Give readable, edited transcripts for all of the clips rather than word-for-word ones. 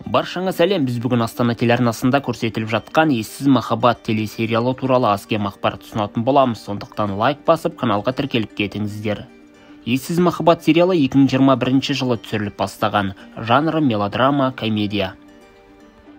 Баршаңа сәлем, біз бүгін Астана телеарнасында көрсетіліп жатқан Ессіз махаббат телесериалы туралы аз-кем ақпарат ұсынатын боламыз. Сондықтан лайк басып, каналға тіркеліп кетіңіздер. Ессіз махаббат сериалы 2021 жылы түсіріліп бастаған. Жанры мелодрама, комедия.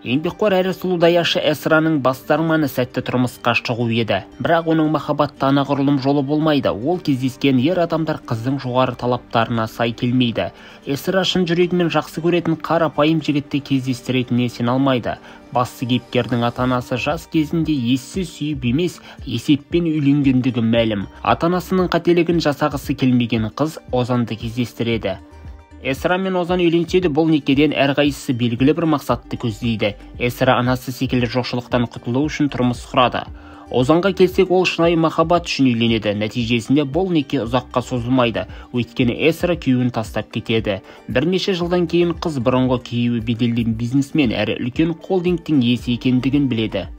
Еңбекқор әрі сұлу даяшы Эсраның басты арманы сәтті тұрмысқа шығу еді. Бірақ оның махаббатта анағұрлым жолы болмайды. Ол кездескен ер адамдар қыздың жоғары талаптарына сай келмейді. Эсра шын жүрегімен жақсы көретін қарапайым жігітті кездестіретініне сене алмайды. Басты кейіпкердің ата-анасы жас кезінде ессіз сүйіп емес, есеппен үйленгендігі мәлім. Ата-анасының қателігін жасағысы келмеген қыз Озанды кездестіреді. Эсра мен Озан үйленсе де, бұл некеден әрқайсысы белгілі бір мақсатты көздейді. Эсра анасы секілді жоқшылықтан құтылу үшін тұрмыс құрады. Озанға келсек, ол шынайы махаббат үшін үйленеді. Нәтижесінде бұл неке ұзаққа созылмайды. Өйткені Эсра күйеуін тастап кетеді. Бірнеше жылдан кейін қыз бұрынғы күйеуі беделді бизнесмен әрі үлкен холдингтің иесі екендігін біледі.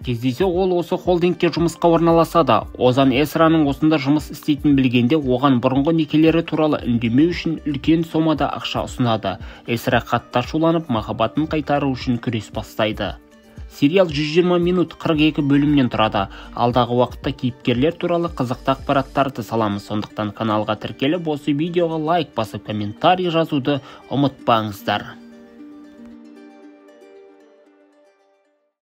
Кездесе ол осы холдингке жұмысқа орналасады. Озан Эсраның осында жұмыс істейтінін білгенде, оған бұрынғы некелері туралы үндемеу үшін үлкен сомада ақша ұсынады. Эсра қатты ашуланып, махаббатын қайтару үшін күрес бастайды. Сериал 120 минут 42 бөлімнен тұрады. Алдағы уақытта кейіпкерлер туралы қызықты ақпараттарды саламыз. Сондықтан каналға тіркеліп, осы видеоға лайк басып, комментарий жазуды ұмытпаңыздар.